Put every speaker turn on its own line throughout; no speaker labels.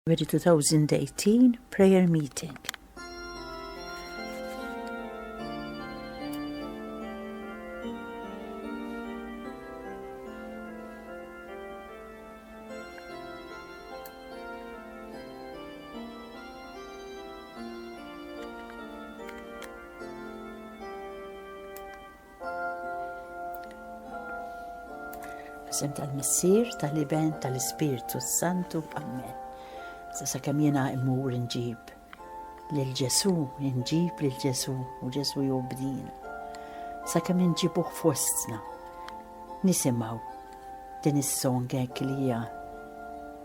February 2018 Prayer Meeting. F'isem tal-Missier, tal-Iben, tal-Ispirtu Santu. Amen. Sa sakemm jiena immur inġib lil Ġesu, inġib lil Ġesu u Ġesu jobdina. Sakemm inġibuh fostna, nisimgħu din is-song hekk li hija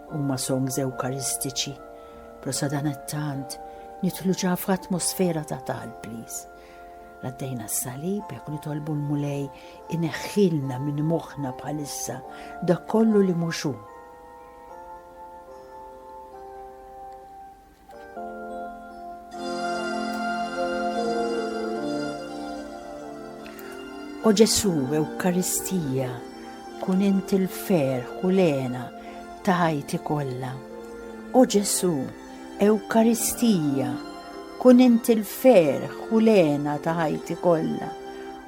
huma songs ewkaristiċi, però sadanittant nidħlu ġa f'atmosfera ta' talb, please. Raddejna s-salib, jekk nitolbu l-Mulej ineħħilna minn moħħna bħalissa dak kollu li mhux hu. O Ġesu, Ewkaristija, kun int il-ferħ u l-hena ta' ħajti kollha. O Ġesu, Ewkaristija, kun int il-ferħ u l-hena ta' ħajti kollha.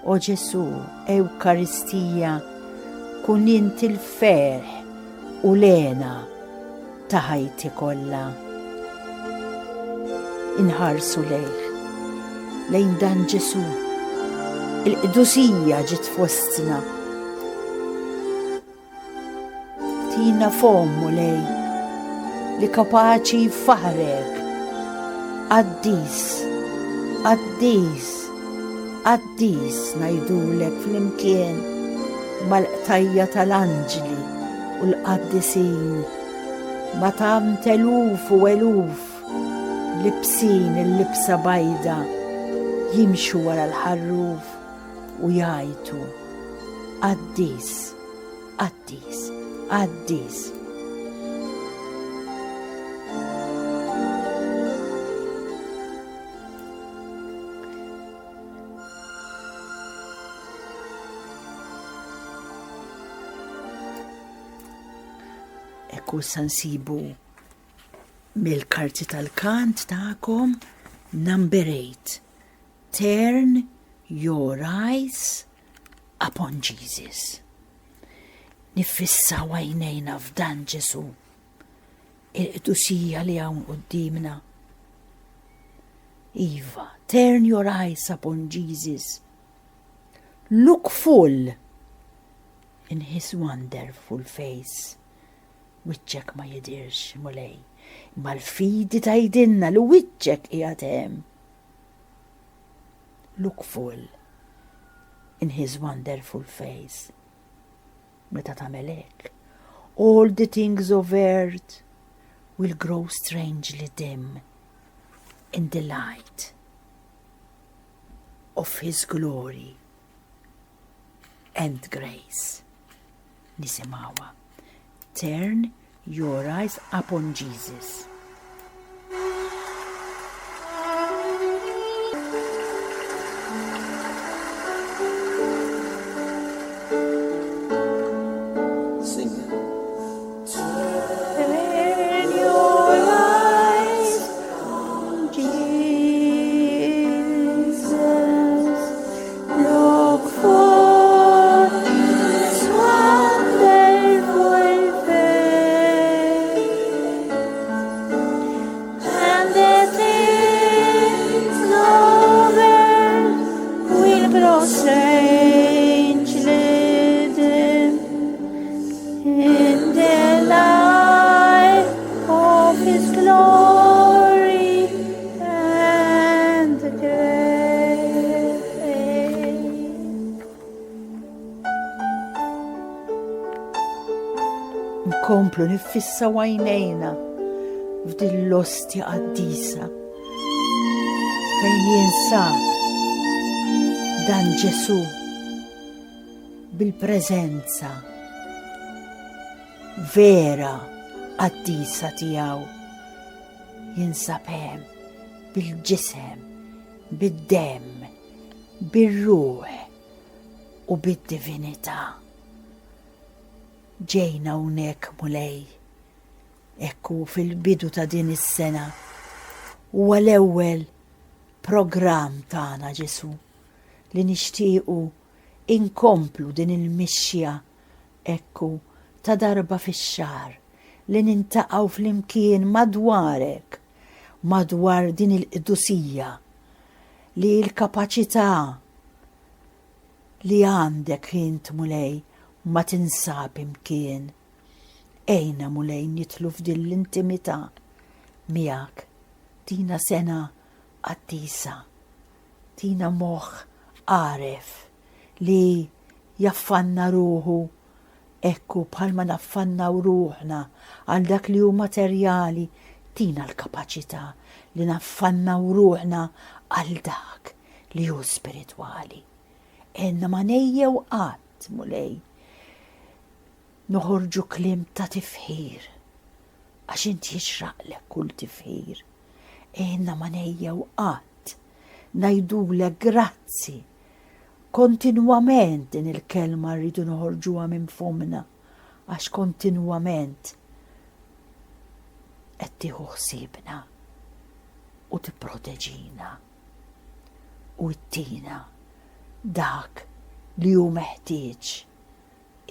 O Ġesù, Ewkaristija, kun int il-ferħ u l-hena ta' ħajti kollha. Inħarsu lejh, lejn dan Ġesù. Il-qdusija ġiet fostna. Tina fomm, Mulej, li kapaċi jfaħrek. Qaddis, qaddis, qaddis ngħidulek flimkien mal-qtajja tal-anġli u l-qaddisin ma' tant eluf u eluf libsin il-libsa bajda jimxu wara l-ħarruf u jgħajtu qaddis. Qaddis, qaddis. Ekku sa nsibu mill-karti tal-kant tagħkom number 8. Turn your eyes upon Jesus. Niffissaw għajnejna f'dan Ġesù, il-qdusija li hawn qudiemna. Iva, turn your eyes upon Jesus. Look full in his wonderful face. Wiċċek ma jidirx, Mulej, imma l-fidi tgħidilna li wiċċek qiegħed hemm. Look full in his wonderful face. Meta tagħmel hekk, all the things of earth will grow strangely dim in the light of his glory and grace. Nisimgħuha. Turn your eyes upon Jesus. Nkomplu niffissaw għajnejna f'din l-ostja qaddisa fejn jinsab dan Ġesù bil-preżenza vera qaddisa tiegħu jinsab hemm bil-ġisem, bid-demm, bir-ruħ u bid-divinità. Ġejna hawnhekk Mulej. Ekku fil-bidu ta' din is-sena huwa l-ewwel programm tagħna Ġesù li nixtiequ inkomplu din il-mixja ekku ta' darba fix-xahar li nintaqgħu flimkien madwarek, madwar din il-qdusija li l-kapaċità li għandek int Mulej ma tinsab imkien. Għinna Mulej nidħlu f'din l-intimità miegħek. Tina sena qaddisa. Tina moħħ għaref li jaffanna ruħu hekk hu bħalma naffannaw ruħna għal dak li hu materjali, tina l-kapaċità li naffannaw ruħna għal dak li hu spiritwali. Għenna ma ngħejjew qatt, Mulej, noħorġu kliem ta' tifħir, għax int jixraqlek kull tifħir. Għenna ma ngħejjew qatt ngħidulek grazzi. Kontinwament din il-kelma rridu noħorġuha minn fommna, għax kontinwament qed tieħu ħsiebna u tipproteġina u ttina dak li hu meħtieġ.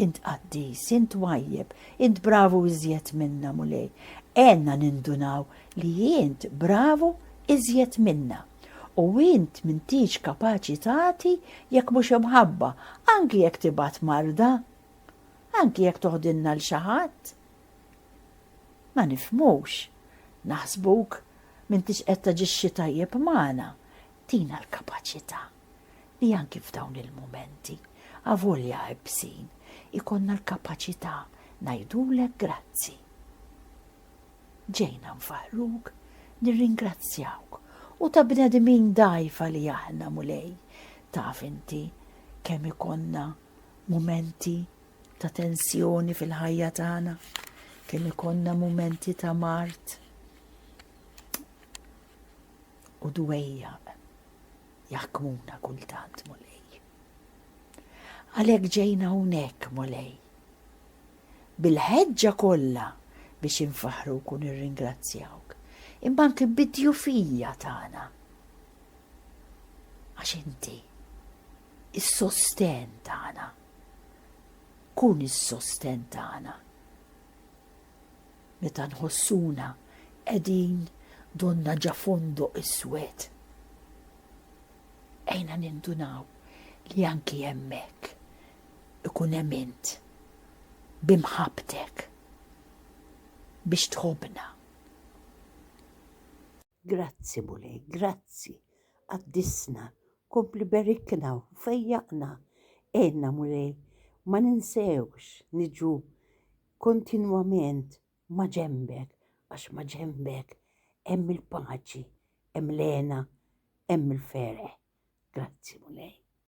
Int qaddis, int twajjeb, int bravu iżjed minna, Mulej. Għenna nindunaw li int bravu iżjed minna. U int m'intix kapaċi tagħti jekk mhux imħabba, anki jekk tibgħat marda, anki jekk toħdilna 'l xi ħadd. Ma nifhmux. Naħsbuk m'intix qed taġixxi tajjeb magħna. Tina l-kapaċità li anki f'dawn il-mumenti, avolja iebsin, ikollna l-kapaċità ngħidulek grazzi. Ġejna nfaħħruk, nirringrazzjawk, u ta' bnedmin dgħajfa li aħna, Mulej, taf inti kemm ikollna mumenti ta' tensjoni fil-ħajja tagħna, kemm ikollna mumenti ta' mard u dwejjaq jaħkmuna kultant, Mulej. Għalhekk ġejna hawnhekk, Mulej, bil-ħeġġa kollha biex infaħħruk u nirringrazzjawk, imma anki bid-djufija tagħna. Għax inti is-sosten tagħna. Kun is-sosten tagħna. Meta nħossuna qegħdin donna ġa fondoq iswed. Ejna nindunaw li anki hemmhekk ikun hemm int b'imħabbtek biex tħobbna. Grazzi Mulej, grazzi. Qaddisna, kompli berikna u fejjaqna. Għinna Mulej, ma ninsewx niġu kontinwament ma' ġenbek għax ma' ġenbek hemm il-paċi, hemm l-hena, hemm il-ferħ. Grazzi Mulej.